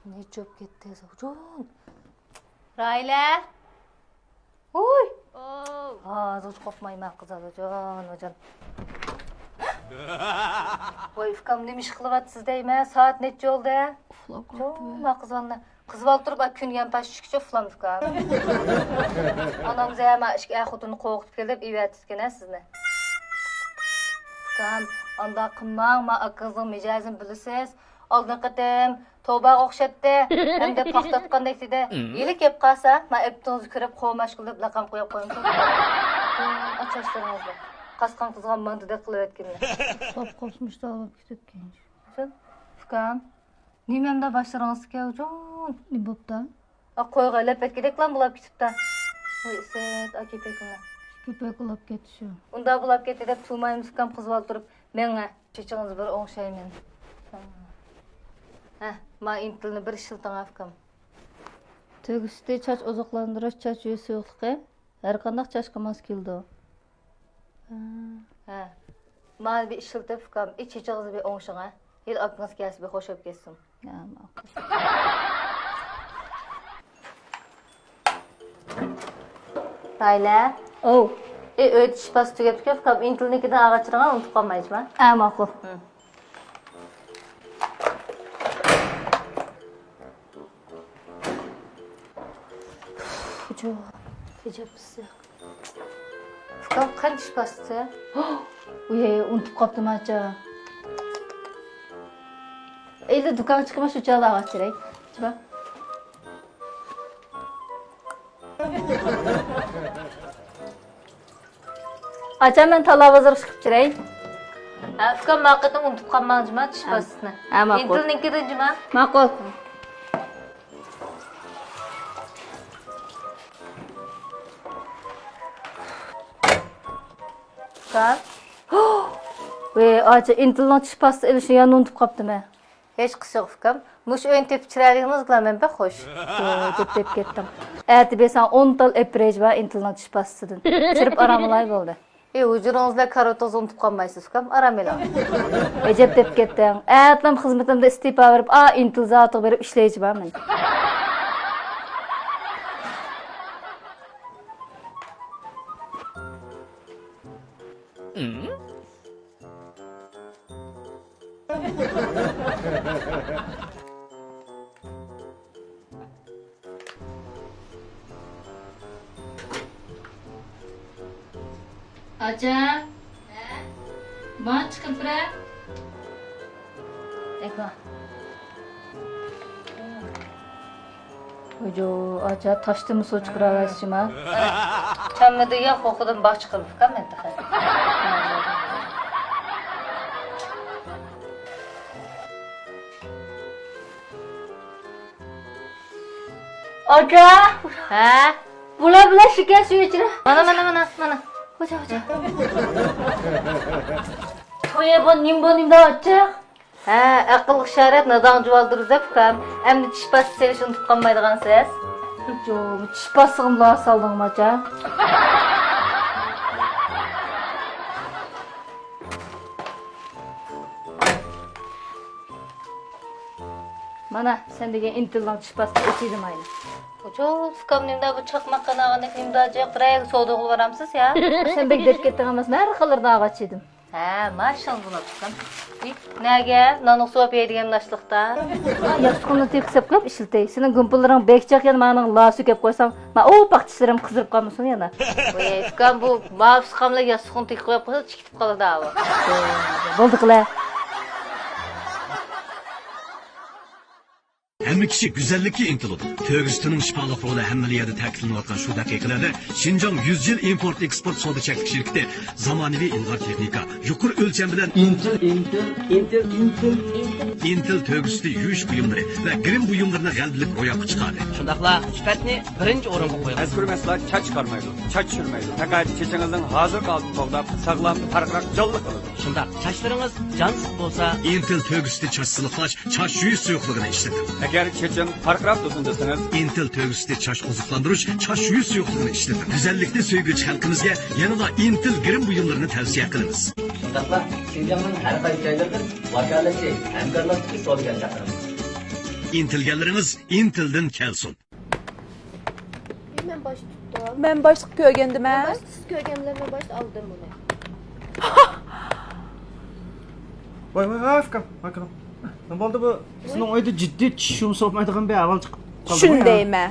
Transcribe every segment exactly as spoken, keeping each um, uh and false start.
نەچچە بولۇپ كەتتى، ھۇجۇم. راھىلە! ھۇي! ھازىرغىچە قوپمايمەن، قىزالىجان، ھۇجۇم. ۋاي ئۇكام، نېمە ئىش قىلىۋاتىسىز دەيمەن، سائەت نەچچە بولدى؟ ئۇخلاپ قاپتۇ. قىز بالىنى، قىز بالا تۇرۇپ، كۈن يانپاش چۈشكىچە ئۇخلامدۇ ئۇكام. ئانام زەمە ئىككى ئەر خوتۇننى قورقۇتۇپ كېلىپ ئېۋەتىپتىكەن سىزنى. ئۇكام، ئانداق قىلماڭ، ما ئاكىڭىزنىڭ مىجەزىنى بىلىسىز. ئالدىنقى قېتىم توباغا ئوخشاتتى، ھەمدە پاختا ئاتقاندەك دېدى. ھېلى كېلىپ قالسا، ما ئەپتىڭىزنى كۆرۈپ قوماچ قىلىپ لەقەم قويۇپ قويۇمسىز؟ ئاچ چاچلىرىڭىزنى. قاسقان قىزغا مانتىدەك قىلىۋەتكىنىنى. قاپ قوشمۇشتا ئالاپ كېتىپ كېيىن. ئۇكام، نېمەمدە باشلىرىڭىزدىكى ھۇجۇم؟ نېمە بوپتا؟ قويغا لەپەتكىدەكلا بولاپ كېتىپتا. ۋاي ئىسەت، ئاكا كېپەك ئۇنى. كېپەك ئۇلاپ كەتتى شۇ. ئۇنداق بولاپ كەتتى دەپ تۇرمايمىز ئۇكام، قىز بالا تۇرۇپ مېڭە. چېچىڭىزنى بىر ئوڭشايمەن. ھە، ما ئىنتىلنى بىر ئىشلىتىڭ ئۇكام. تۆگە سۈتى، چاچ ئوزۇقلاندۇرۇش، چاچ يۇيۇش سۇيۇقلۇقى. ھەر قانداق چاچقا ماس كېلىدۇ. ھە. ھە. مانا بىر ئىشلىتىپ ئۇكام، ئى چېچىڭىزنى بىر ئوڭشىڭە. ھېلى ئاكىڭىز كەلسە بىر خوش بولۇپ كەتسۇن. ھە، ماقۇل. راھىلە. ئوۋ. ئى ئۆيدە چىش پاستىسى تۈگەپتىكەن ئۇكام، ئىنتىلنىڭكىدىن ئالغاچ چىرىڭا، ئۇنتۇپ قالمايچۇما؟ ھە، ماقۇل. ھە. ئۇكام، قانچە پاستىسى؟ ۋىي، ئۇنتۇپ قاپتىمەن ئاچا. ئەيلە دۇكانغا چىقىمەن، شۇ چاغدا ئاچىراي. چىقا. ئاچا، مەن تالا بازىرىغا چىقىپ چىراي. ھە، ئۇكام، ما قېتىم ئۇنتۇپ قالماڭ جۇما، چىش پاستىسىنى. ھە، ماقۇل. ئىنتىلنىڭكىدىن جۇما. ماقۇل. ئۇكام. ۋەي، ئاچا، ئىنتىلنىڭ چىش پاستىسى ئېلىشنى يەنە ئۇنتۇپ قاپتىمەن. ھېچقىسى يوق ئۇكام. مۇشۇ ئۆينى تېپىپ چىرايلىقىڭىزغا مەن بەك خوش. يوق، جىق دەپ كەتتىم. ئەتە بەرسەڭ ئون تال ئەپ بېرەي جۇما ئىنتىلنىڭ چىش پاستىسىدىن. چىرىپ ئارام ئالاي بولدى. ئى، ھۇجرىڭىزدا كارىۋىتىڭىزنى ئۇنتۇپ قالمايسىز ئۇكام، ئارام ئېلىڭ. ئەجەب دەپ كەتتىڭ. ئەتىلەم خىزمىتىمدە ئىستېپا بېرىپ، ئا ئىنتىل زاۋۇتىغا بېرىپ ئىشلەي جۇما مەن. ئاچا. ھە؟ ماڭا چىقىپ بېرە. ئەكا. ۋوجۇ، ئاچا، تاشتىنمۇ سۇ چىقىرالايسىز شۇما؟ چاممىدى يا، خوخىدىن باغ چىقىرىپ ئۇكام مەن تېخى. ئاچا! ھە؟ بۇلار بىلەن شېكەر سۈيى ئىچىدۇ. مانا، مانا، مانا، مانا. ۋوجۇ، ۋوجۇ. تويى بۇ نېمە، بۇ نېمە ئاچچىق؟ ھە، ئەقىلگە ئىشارەت، نادانغا جۇۋالدۇرۇز دەپ ئۇكام. ئەمدى چىش پاستىسى سېلىشنى ئۇنتۇپ قالمايدىغانسىز. جومۇ چىش پاستىسىغىمۇ لا سالدىڭمۇ ئاچا؟ مانا، سەن دېگەن ئىنتىلنىڭ چىش پاستىسى ئېچىلدى ماينى. بۇ چوغ ئۇكام نېمىدا بۇ چاقماق قاناغاندەك نېمىدا جىق، بىرەر سودا قىلىپ بارامسىز يا؟ سەن بەك دەپ كەتتىڭ ئەمەسمۇ، ھەر خىللىرىنى ئالغاچ ئىدىم. ھە، ماشاللا بولۇپسىز. نەگە؟ ناننى سوۋاپ يەيدىغان ئاشلىقتا. ياستۇقۇمنى تېگىپ سەپ قىلىپ ئىشلىتەي. سېنىڭ گۇمپىلىرىڭ بەك جىق يەنە مانىڭ لا سۆكەپ قويساڭ، ما ئۇ پاق چىشلىرىم قىزىرىپ قالمىسۇن يەنە. ۋاي ئۇكام، بۇ ماۋۇ سۇقاملا ياستۇقنى تېگىپ قويۇپ قويسا چىقىتىپ قالىدۇ ئاۋۇ. بولدى قىلە. ھەممە كىشى گۈزەللىككە ئىنتىلىدۇ. تۆگە سۈتىنىڭ شىپالىق رولى ھەممىلا يەردە تەكىتلىنىۋاتقان شۇ دەقىقىلەردە شىنجاڭ يۈز يىل ئىمپورت ئېكسپورت سودا چەكلىك شىركىتى زامانىۋى ئىلغار تېخنىكا، يۇقىرى ئۆلچەم بىلەن ئىنتىل، ئىنتىل، ئىنتىل، ئىنتىل، ئىنتىل تۆگە سۈتى يۇيۇش بۇيۇملىرى ۋە گىرىم بۇيۇملىرىنى غەلىبىلىك روياپقا چىقاردى. شۇنداقلا سۈپەتنى بىرىنچى ئورۇنغا قويغان. مەزكۇر مەھسۇلات چاچ چىقارمايدۇ، چاچ چۈشۈرمەيدۇ، پەقەت چېچىڭىزنىڭ ھازىرقى ھالىتىنى قوغداپ، ساغلام، پارقىراق، جانلىق قىلىدۇ. شۇنداق، چاچلىرىڭىز جانسىز بولسا. ئىنتىل تۆگە سۈتى چاچ سىلىقلاش، چاچ يۇيۇش سۇيۇقلۇقىنى ئىشلىتىڭ. ئەگەر چېچىڭ پارقىراپ تۇرسۇن دېسىڭىز. ئىنتىل تۆگە سۈتى چاچ ئوزۇقلاندۇرۇش، چاچ يۇيۇش سۇيۇقلۇقىنى ئىشلىتىڭ. گۈزەللىكنى سۆيگۈچى خەلقىمىزگە يەنىلا ئىنتىل گىرىم بۇيۇملىرىنى تەۋسىيە قىلىمىز. شۇنداقلا شىنجاڭنىڭ ھەر قايسى جايلىرىدىن ۋاكالەتلىك، ھەمكارلاشتىكى سودىگەر چاقىرىمىز. ئىنتىلگەنلىرىڭىز ئىنتىلدىن كەلسۇن. مەن باشتا تۇتتۇم. مەن باشلىق كۆرگەندىمەن. مەن باشتا سىز كۆرگەن بىلەن مەن باشتا ئالدىم بۇنى. ۋاي، ۋاي، ۋاي، ئۇكام، ۋاي، ئۇكام. نېمە بولدى بۇ؟ سىزنىڭ ئۆيدە جىددىي چىش يۇمشىلىمايدىغان بىر ئەھۋال چىقىپ قالدىمۇ يا؟ شۇندايمەن.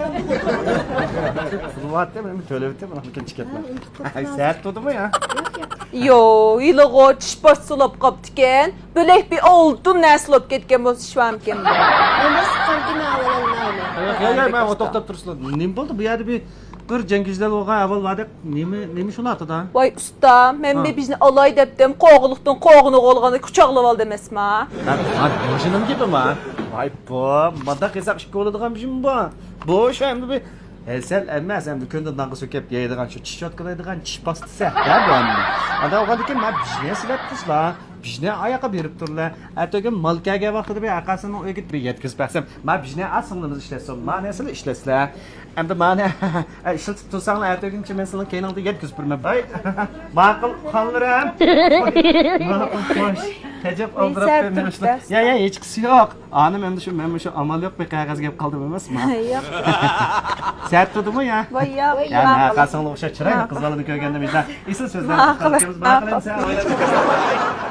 پۇلىۋاتتى، مەن تۆلەۋېتىپ، ئۇنىڭ كېيىن چىقىپ كەتمەن. ھە، ئۇنتۇپ قاپتىمەن. سەت تۇردىمۇ يا؟ يوق، يوق. يو، ھېلىغۇ چىش باشسا سولاپ قاپتىكەن. بۆلەك بىر ئالتۇن نەرسە سولاپ كەتكەن بولسا ئىش بارمىكىن؟ ئەمەس، قالدى، مەن ئاۋۋال ئالمايمەن. ياق، ياق، ياق، مەن توختاپ تۇرسىلا. نېمە بولدى بۇ يەردە بىر، بىر جەڭگىجلەر بولغان ئەھۋال باردەك. نېمە، نېمە شۇنداق ئاتىدا؟ ۋاي ئۇستا، مەن ھە. بىر بىژنى ئالاي دەپتىم، قوغۇنلۇقتىن قوغۇنغا بولغاندا قۇچاقلىۋالدى ئەمەسما؟ ھە، ھە، مۇشۇنىڭ گېپىما؟ ۋاي بۇ، مانداق قىلساق ئىككى بولىدىغان بىژنىمۇ بار. بۇ شۇ ئەمدى بىر ھەسەل ئەمەس، ئەمدى كۈندە نانغا سۆكۈپ يەيدىغان شۇ چىش چوتكىلايدىغان چىش پاستىسى ھە بۇ ئەمدى. ئانداق بولغاندىكىن مەن بىژنى سېلىپ تۇرسىلا. بىژنى ئاياققا بېرىپ تۇرلا. ئەتىگۈن مال كەلگەن ۋاقتىدا بىر ئاقاسىنىڭ ئۆيىگە بىر يەتكۈزۈپ بەرسەم، ما بىژنى ئا سىڭلىمىز ئىشلەتسۇن، ما نەرسىلەر ئىشلەتسىلە. ئەمدى مانا ئىشلىتىپ تۇرساڭلار، ئەتىگۈنچە مەن سىلىنىڭ كەينىڭدە يەتكۈزۈپ بېرىمەن. ھاي، ماقۇل خانلىرىم. ماقۇل، خوش. تەجەپ ئالدىراپ بەرمەڭلار. يا، يا، ھېچقىسى يوق. ئانىم ئەمدى شۇ، مەن مۇشۇ ئامال يوق بىر قەغەزگە گەپ قالدىم ئەمەسما؟ يوق. سەت تۇردىمۇ يا؟ ۋاي، يا، يا، ماقۇل. قاسىڭلار ئوخشاش چىرايلىق قىز بالىنى كۆرگەندە بىزدە ئېسىل سۆزلەر. ماقۇل، ماقۇل.